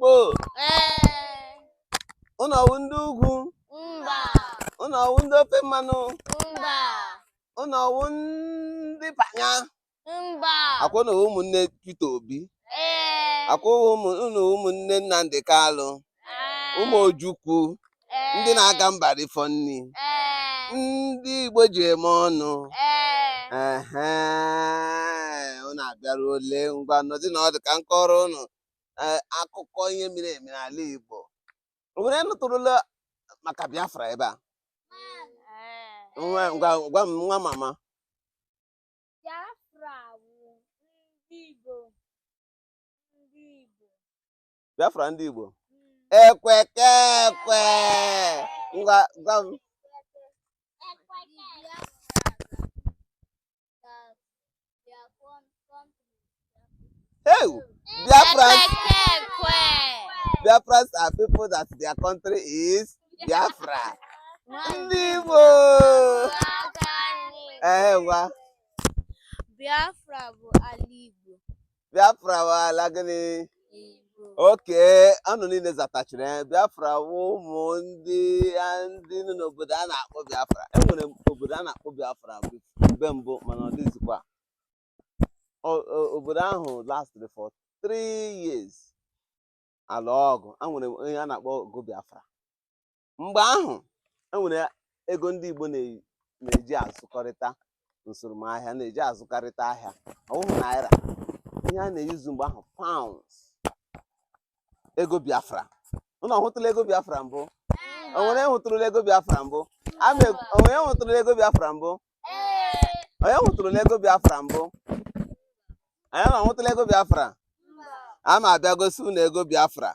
Igbo? Ee. Unu ọwụ ndị ugwu? Mba. Unu ọwụ ndị ofe mmanụ? Mba. Unu ọwụ ndị panya? Mba. Akwa unu wụ ụmụnne Peter Obi? Ee. Akwa unu wụ ụmụnne Nnamdi Kalụ? Ee. Ụmụ Ojukwu? Ee. Ndị na-aga mba rifọ nni? Ee. Ndị Igbo ji eme ọnụ? Ee. Ehe, unu abịaruole. Ngwa, nọdị na ọdụ ka m kọrọ unu akụkọ ihe mere eme n'ala Igbo. O nwere nụtụrụla maka Biafra ebe a? Ee. Nwa, ngwa, gwa m, nwa mama. Biafra wụ ndị Igbo. Ndị Igbo. Biafra ndị Igbo. Ekwe ka ekwe. Ngwa, gwa m. Ekwe. Biafra their country. Hey, Biafrans, Ekwe. Biafrans are people that their country is Biafra. Ndị Igbo. Ee, ngwa. Biafra bụ ala Igbo. Biafra bụ ala gịnị? Igbo. Okay, unu niile zatachiri ya. Biafra wụ ụmụ ndị nọ n'obodo a na-akpọ Biafra. E nwere obodo a na-akpọ Biafra mgbe mbụ, mana ọ dịzikwa. Obodo ahụ lasted for 3 years. Ala ọgụ, a nwere onye a na-akpọ ọgụ Biafra. Mgbe ahụ, e nwere ego ndị Igbo na-eji azụkọrịta nsoromahịa, na-eji azụkarịta ahịa. Ọ bụghị naira. Ihe a na-eyuzu mgbe ahụ, pounds. Ego Biafra. Unu ọhụtụla ego Biafra mbụ? O nwere hụtụrụla ego Biafra mbụ? O nwere hụtụrụla ego Biafra mbụ? Onye hụtụrụla ego Biafra mbụ? Anyị na-ahụtụla ego Biafra? A ma abịa gosi unu ego Biafra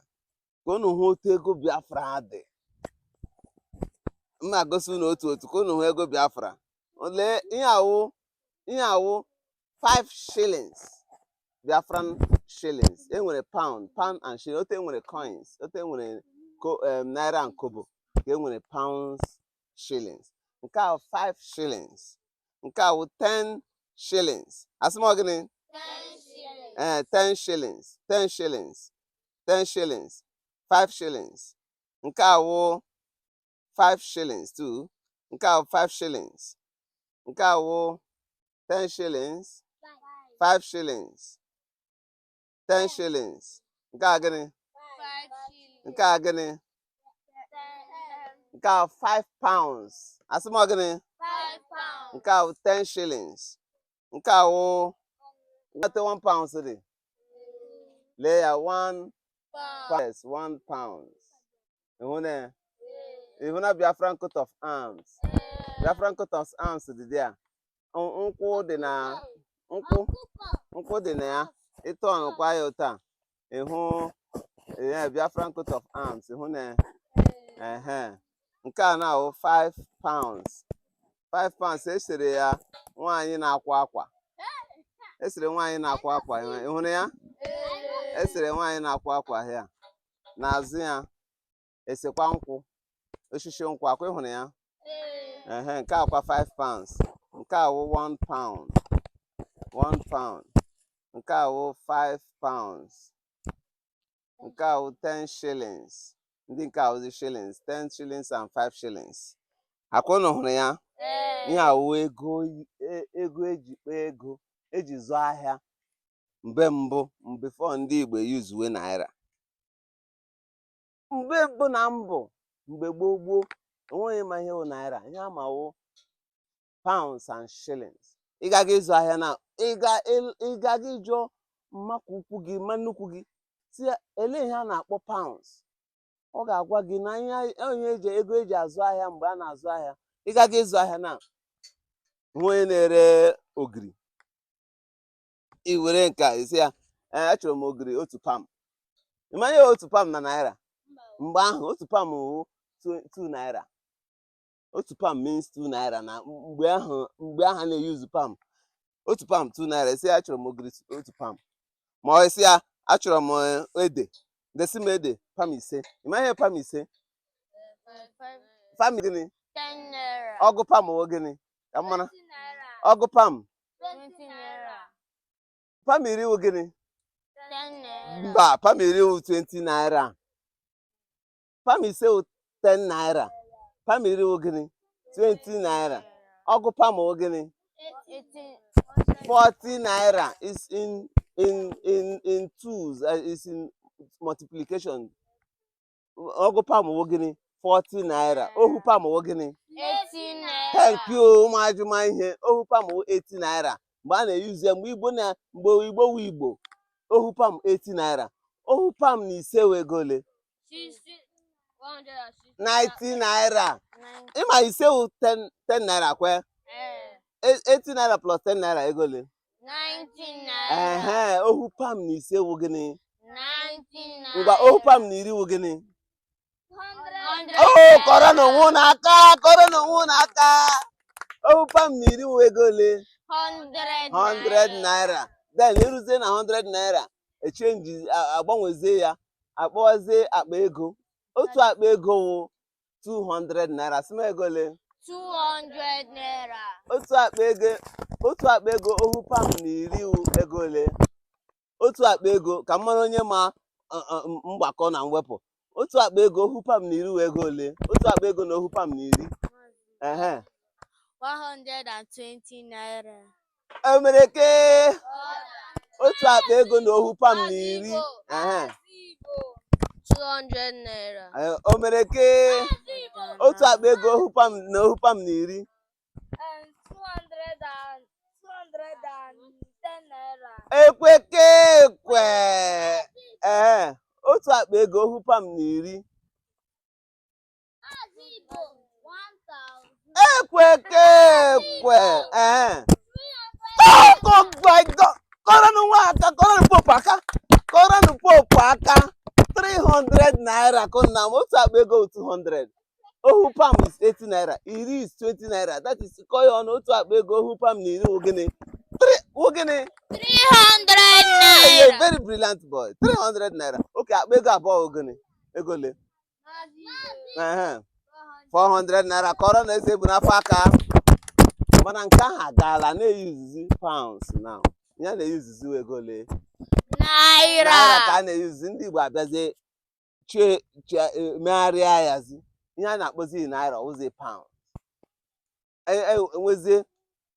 ka unu hụ otu ego Biafra dị. M na-agosi unu otu otu ka unu hụ ego Biafra. Lee ihe awụ, ihe awụ 5 shillings, Biafran shillings. E nwere pound, pound and shilling. Otu e nwere coins, otu e nwere naira and kobo ka e nwere pounds, shillings. Nke a 5 shillings, nke a wụ 10 shillings. Asị m ọ gịnị? Ee, 10 shillings, 10 shillings, 10 shillings, 5 shillings. Nke a wụ 5 shillings too. Nke a wụ 5 shillings. Nke a wụ 10 shillings, 5 shillings, 10 shillings. Nke a gịnị? Nke a gịnị? Nke a 5 pounds. Asị m ọ gịnị? Nke a wụ 10 shillings. Nke a wụ 1 pound dị. Lee ya, 1 pound, 1 pound. Ịhụ na ya? Ịhụ na Biafran coat of arms? Biafran coat of arms dị there. Nkwụ dị na nkwụ, nkwụ dị na ya. Ịtọnụkwa ya otu a, ịhụ ya, Biafran coat of arms. Ịhụ na ya? Ehe, nke a na-awụ 5 pounds, 5 pounds. Esere ya nwaanyị na-akwa akwa. Esere nwaanyị na-akwa akwa. Ị hụrụ ya? Esere nwaanyị na-akwa akwa ya. N'azụ ya esekwa nkwụ, osisi nkwụ. Akwa, ị hụrụ ya? Ehe, nke akwa 5 pounds. Nke a wụ 1 pound, 1 pound. Nke a wụ 5 pounds. Nke a wụ 10 shillings. Ndị nke a wụzi shillings, 10 shillings and 5 shillings. Akwa, unu hụrụ ya? Ihe a wụ ego, ego eji kpee, ego eji zụọ ahịa mgbe mbụ, before ndị Igbo yuzuwe naira. Mgbe mbụ na mbụ, mgbe gboo gboo, onweghị ma ihe wụ naira. Ihe ama wụ pounds and shillings. Ị gaga ịzụ ahịa na ịgaga ịjụọ mmakwa ukwu gị, mma nnukwu gị, si ya, "Elee ihe a na-akpọ pounds?" Ọ ga-agwa gị na ihe onye eji ego eji azụ ahịa mgbe a na-azụ ahịa. Ị gaga ịzụ ahịa na hụ onye na-ere ogiri, i were nke a esi ya, "Ee, achọrọ m ogiri otu pam." Ịmanye otu pam na naira mgbe ahụ, otu pam wụ 2 naira. Otu pam means 2 naira na mgbe ahụ. Mgbe ahụ a na-eyuzu pam, otu pam 2 naira. Esi ya, "Achọrọ m ogiri otu pam," ma ọ esi ya, "Achọrọ m ede, desi m ede pam 5." Ịma ihe pam 5? Pam gịnị? 10 naira. Ọgụ pam wụ gịnị ka m mara? 20 naira. Ọgụ pam? 20 naira. Pam 10 wụ gịnị? 10 naira. Mba, pam iri wụ 20 naira. Pam ise wụ 10 naira. Pam iri wụ gịnị? 20 naira. Ọgụ pam wụ gịnị? 40 naira. Is in twos, is in multiplication. Ọgụ pam wụ gịnị? 40 naira. Ohu pam wụ gịnị? 80 naira. Thank you, ụmụ ajụma ihe. Ohu pam wụ 80 naira. Mgbe a na-eyuzu ya, mgbe Igbo na mgbe Igbo wụ Igbo, ohu pam 80 naira. Ohu pam na ise wụ ego ole? 90 naira. Ịma ise wụ 10 10 naira kwe? 80 naira plus 10 naira, ego ole? 90 naira. Ehe, ohu pam na ise wụ gịnị? 90 naira. Ngwa, ohu pam na iri wụ gịnị? 100. O kọrọ na onwe unu aka, kọrọ na onwe unu aka. Ohu pam na iri wụ ego ole? 100. 100 naira. Then eruzie na 100 naira, echange, agbanwezie ya, akpọwazie akpa ego. Otu akpa ego wụ 200 naira. Sị m ego ole? 200 naira. Otu akpa ego ohu pam na iri wụ ego ole? Otu akpa ego, ka m mara onye ma mgbakọ na mwepụ. Otu akpa ego ohu pam na iri wụ ego ole? Otu akpa ego na ohu pam na iri, ehe. 120 naira. Emereke, otu akpa ego na ohu pam na iri, ehe. 200 naira. O mere ke otu akpa ego ohu pam na ohu pam na iri? 200 and 210 naira. Ekweke ekwe. Ee, otu akpa ego ohu pam na iri. Ekweke ekwe. Ee, oh my God, kọrọnụ nwa aka, kọrọnụ popu aka, kọrọnụ popu aka. 300 naira kụ nna m. Otu akpa ego 200. Ohu pam is 80 naira, iri is 20 naira. That is, kọ ya ọnụ, otu akpa ego ohu pam na iri wụ gịnị? 3 wụ gịnị? 300 Hey, you're a naira. Very brilliant boy. 300 naira. Okay, akpa ego abụọ wụ gịnị? Ego ole? Ehe. 400 naira. Kọrọ na eze bụ n'afọ aka. Mana nke ahụ agaala, na-eyuzuzi pounds now. Ya na-eyuzuzi ego ole? Naira. Naira ka a na-eyuzuzi. Ndị Igbo abịazie chie chie megharịa yazi. Ihe a na-akpọzi naira wụzi pound. Enwezie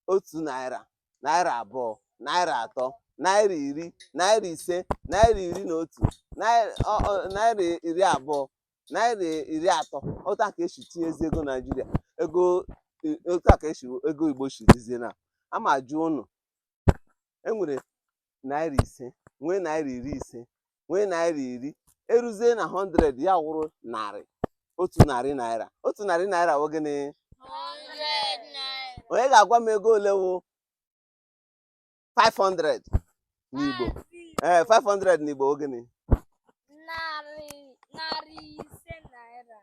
1 naira, naira 2, naira 3, naira 10, naira 5, naira 11, naira 20, naira 30. Otu a ka esi tinyezi ego Naijiria, ego otu a ka esi ego Igbo si dizie na ama jụ unu. Enwere naira 5, nwee naira 50, nwee naira 10. Eruzie na 100, ya wụrụ narị, 100 naira. 100 naira wụ gịnị? 100 naira. Onye ga-agwa m ego ole wụ 500 n'Igbo? Ee, 500 n'Igbo wụ gịnị? 500 naira.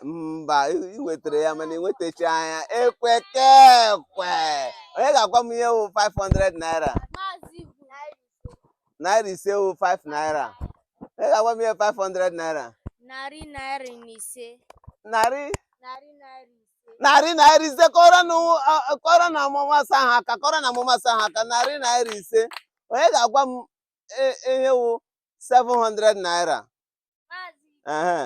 Mba, ị nwetara ya mana ị nwetacha anya. Ekweke ekwe. Onye ga-agwa m ihe wụ 500 naira? Maazị bụ Naira 5 wụ 5 naira. Onye ga-agwa m ihe 500 naira? ₦500. Narị ₦500. ₦500. Kọrọ na kọrọ na amụmasị ahụ aka, kọrọ na amụmasị ahụ aka. ₦500. Onye ga-agwa m ihe wụ 700 naira? Maazị. Ehe.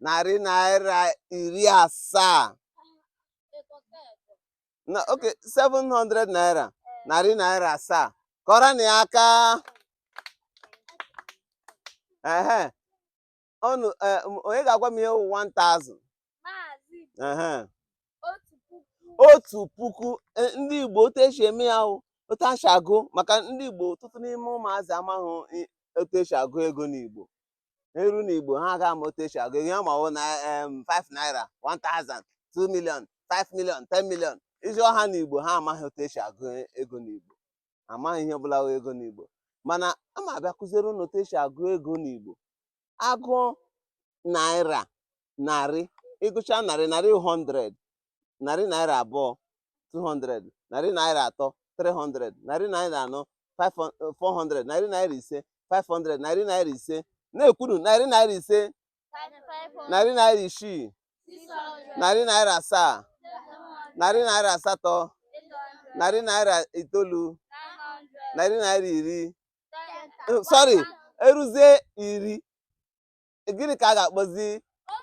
₦700. ₦700. Na okay, 700 naira, ₦700. Kọrọ na ya aka. Ehe, ọnụ onye ga-agwa m ihe wụ 1000? Maazị. Ehe. 1000. 1000. Ndị Igbo, otu esi eme ya wụ otu esi agụ, maka ndị Igbo, ọtụtụ n'ime ụmụazị amaghị otu esi agụ ego n'Igbo. Eru n'Igbo, ha aga ama otu esi agụ ego. Ya ma ọ na 5 naira, 1000, 2 million, 5 million, 10 million. Iji ọha n'Igbo, ha amaghị otu esi agụ ego n'Igbo, amaghị ihe ọbụla wụ ego n'Igbo. Mana ama abịa kụziere unu otu esi agụ ego n'Igbo. Agụọ naira narị, ịgụcha narị, narị 100, ₦200, 200, ₦300, 300, ₦400, 400, ₦500, 500, ₦500 na-ekwuru, ₦500, ₦600, ₦700, ₦800, ₦900, ₦10. Sorry, eruzie 10, gịnị ka a ga-akpọzi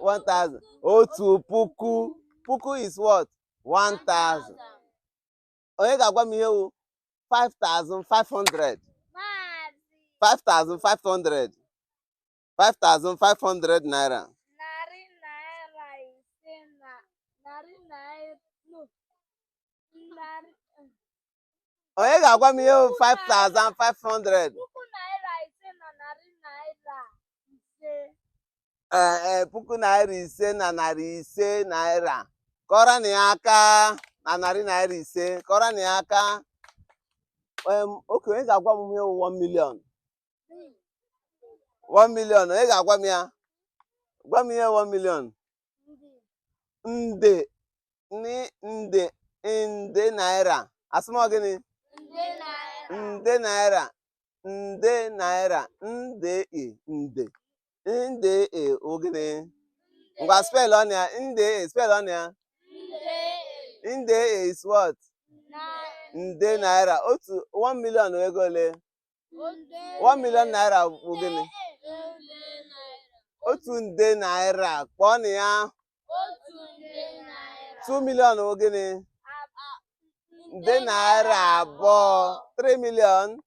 1000? Otu puku. Puku is what? 1000. Onye ga-agwa m ihe wụ 5500? Maazị. 5500, 5500 naira. ₦500 na narị naira, no, narị Onye ga-agwa m ihe wụ 5500? ₦5,500. Ee, ₦5,500 naira. Kọrọ na ya aka na ₦500. Kọrọ na ya aka. Oke, onye ga-agwa m ihe wụ 1 million? 1 million, onye ga-agwa m ya? Gwa m ihe 1 million. Ndị. Nde ni nde, nde naira. Asụmọ gịnị? Nde naira. Nde naira, nde naira, nde e, nde, nde e wụ gịnị? Ngwa, spell on ya. Nde e, spell on ya. Nde. Nde e is what? Na. Nde naira. Otu 1 million ego ole? 1 million naira bụ gịnị? Nde naira. Otu nde naira. Kpọọ na ya. ₦1 naira. 2 million wụ gịnị? Nde naira 2. 3 million? ₦3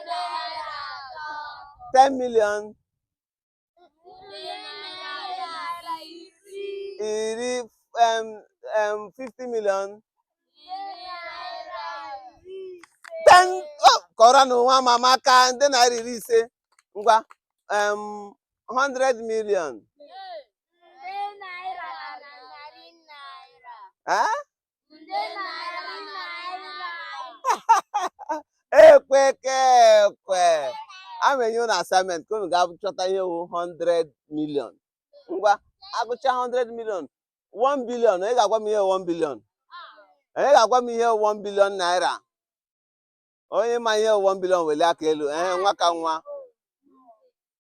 naira. 10 million? ₦10. Iri, 50 million? ₦50. 10. Oh, kọrọ na nwa mama aka. ₦50 naira. Ngwa, 100 million? Nde naira na narị naira. Eh? Nde naira naira. Ekwe ka ekwe. A ma enye unu assignment ka unu gaa chọta ihe wụ 100 million. Ngwa, agụcha 100 million, 1 billion, onye ga-agwa m ihe 1 billion? Onye ga-agwa m ihe 1 billion naira? Onye ma ihe 1 billion, welie aka elu. Ee, nwa ka nwa.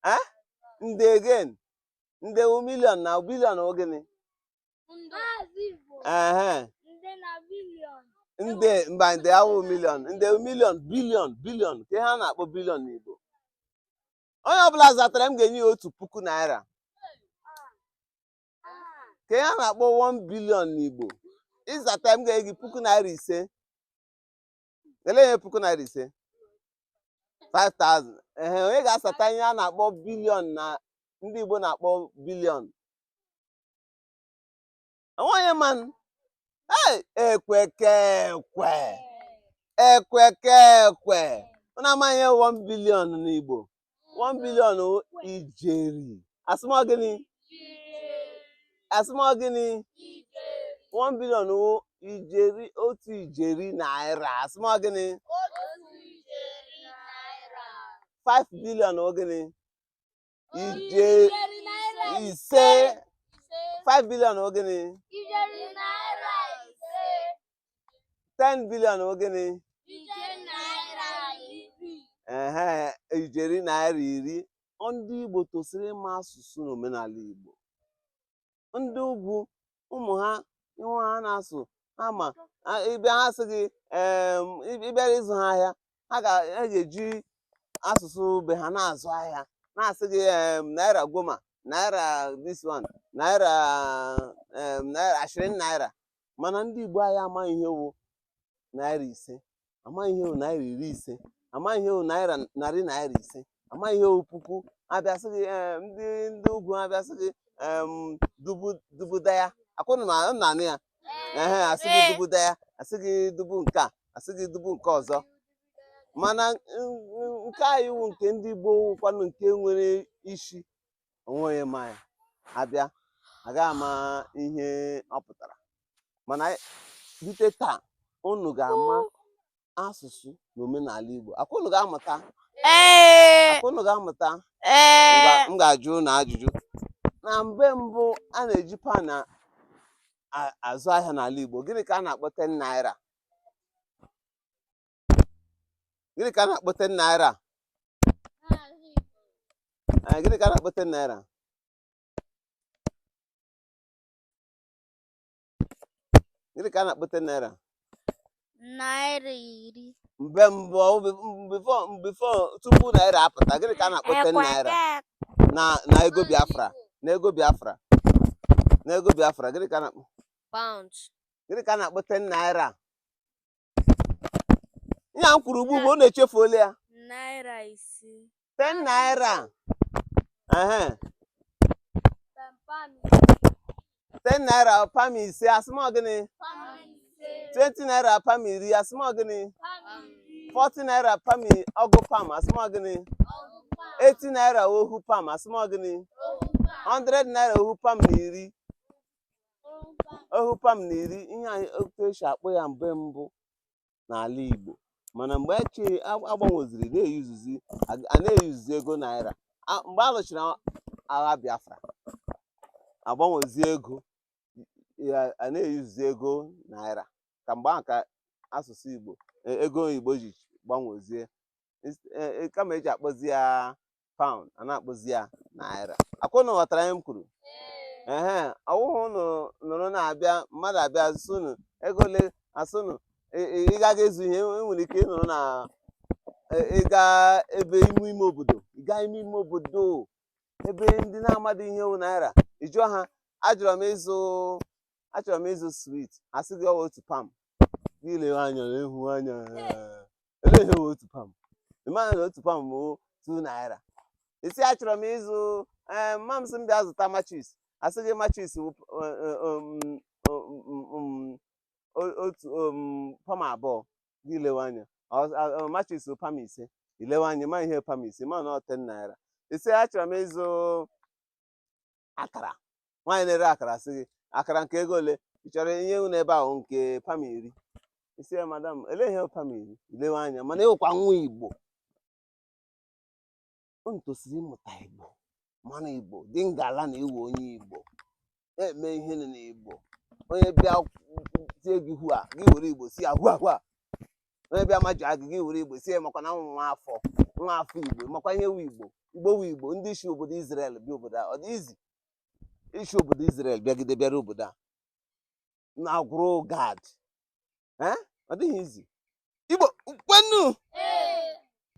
Eh, nde again. Nde wụ million na billion wụ gịnị? Maazị bụ Ehe. nde na billion. Nde, mba, nde awụ million. Nde wụ million, billion, billion ka ihe a na-akpọ billion n'Igbo. Onye ọbụla zatara, m ga-enye ya ₦1,000. Ka ihe a na-akpọ 1 billion n'Igbo? Ịzata, m ga-enye gị ₦5,000. Elee ihe ₦5,000? 5000. Ehe, onye ga-asata ihe a na-akpọ billion na ndị Igbo na-akpọ billion? Onye man. Hey, ekweke ekwe, ekweke ekwe. Unu amaghị ihe 1 billion n'Igbo? 1 billion wụ ijeri. Asụmọ gịnị? Asụmọ gịnị? 1 billion wụ ijeri, ₦1 ijeri. Asụmọ gịnị? ₦1 ijeri. 5 billion wụ gịnị? Ije ₦5 ijeri. 5 billion wụ gịnị? ₦5 ijeri. 10 billion wụ gịnị? ₦10 ijeri. Ehe, ₦10 ijeri. Ndị Igbo tosiri ịma asụsụ na omenala Igbo. Ndị ugwu, ụmụ ha, ihu ha na-asụ ha ma ịbịa, ha sị gị ịbịara ịzụ ha ahịa, ha ga-eji asụsụ be ha na-azụ ahịa, na-asị gị naira goma, naira this one, naira, naira ashirin naira. Mana ndị Igbo anyị amaghị ihe wụ ₦5, amaghị ihe wụ ₦50, amaghị ihe wụ naira ₦500, amaghị ihe wụ puku. Abịa sị gị ndị ugwu abịa sị gị dubu, dubu daya akwụnụ ma na anụ ya. Ehe, asị gị dubu daya, asị gị dubu nke a, asị gị dubu nke ọzọ. Mana nke anyị wụ nke ndị Igbo wụkwanụ nke nwere isi onwe onye ma ya. Abịa agaghị ama ihe ọ pụtara. Mana rute taa, unu ga-ama asụsụ na omenala Igbo. Akwa unu ga-amụta? Ee. Akwa unu ga-amụta? Ngwa. Ee. M ga-ajụ unu ajụjụ. Na mgbe mbụ a na-eji pan azụ ahịa n'ala Igbo, gịnị ka a na-akpọ 10 naira? Gịnị ka a na-akpọ 10 naira? Eh, gịnị ka a na-akpọ 10 naira? Gịnị ka a na-akpọ 10 naira? Naira 10. Mgbe mbụ, before, tupu naira apụta, gịnị ka a na-akpọ 10 naira na ego Biafra, na ego Biafra? Gịnị ka a na-akpọ? Pounds. Gịnị ka a na-akpọ 10 naira? Ihe a m kwuru ugbu ugbu, ọ na-echefuola ya. Naira 5. 10 naira, ehe. 10 naira pam 5, asịmọ gịnị? 20 naira pam 10, asịmọ gịnị? 40 naira pam 50 pam, asịmọ gịnị? 80 naira ohu pam, asịmọ gịnị? 100 naira ohu pam na iri, ohu pam na iri. Ihe anyị otu esi akpọ ya mgbe mbụ n'ala Igbo, mana mgbe echi agbanweziri na-eyuzuzi, a na-eyuzuzi ego naira. Mgbe a lụchara agha Biafra, agbanwezi ego ya, a na-eyuzuzi ego naira. Ka mgbe ahụ ka asụsụ Igbo, ego Igbo ji gbanwezie. Kama eji akpọzi ya pound, a na-akpọzi ya naira. Akwụnụ ghọtara ihe m kwuru? Ehe, ọwụhụ unu nụrụ na-abịa, mmadụ abịa sụnụ ego ole, asụnụ ị gaghị ezu ihe. E nwere ike ịnụrụ na ịga ebe ime ime obodo, ịga ime ime obodo ebe ndị na-amadị ihe wụ naira, ị jụọ ha, achọrọ m ịzụ sweet, asị gị ọwa 1 pam. Gị lewe anya na ehu anya, elee ihe wụ 1 pam? Ị maghị na 1 pam bụ 2 naira. Isi achọrọ m ịzụ, ee, mma m sị m bịa zụta matches, asị gị matches wụ 1 pam 2. Gị lewe anya, matches wụ pam 5. Ilewe anya ma ihe pam 5 ma na ọ 10 naira. Isi achọrọ m ịzụ akara, nwaanyị na-ere akara sị gị akara nke ego ole ị chọrọ? Ihe unu ebe ahụ nke pam 10. Isi ya, madam, elee ihe pam 10? Ilewe anya, mana ịwụkwa nwa Igbo, unu tosiri ịmụta Igbo, mana Igbo dị ngala na iwu onye Igbo na-eme ihe nọ n'Igbo. Onye bịa tie gị hua, gị were Igbo si ya hua hua. Onye bịa maja gị, gị were Igbo si ya makwa na nwa afọ, nwa afọ Igbo, makwa ihe wu Igbo. Igbo wu Igbo. Ndị isi obodo Israel bịa obodo a, ọ dị izi isi obodo Israel bịagide bịara obodo a na gwụrụ gad. Ọ dịghị izi. Igbo kwenu!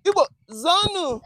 Igbo zọọnụ!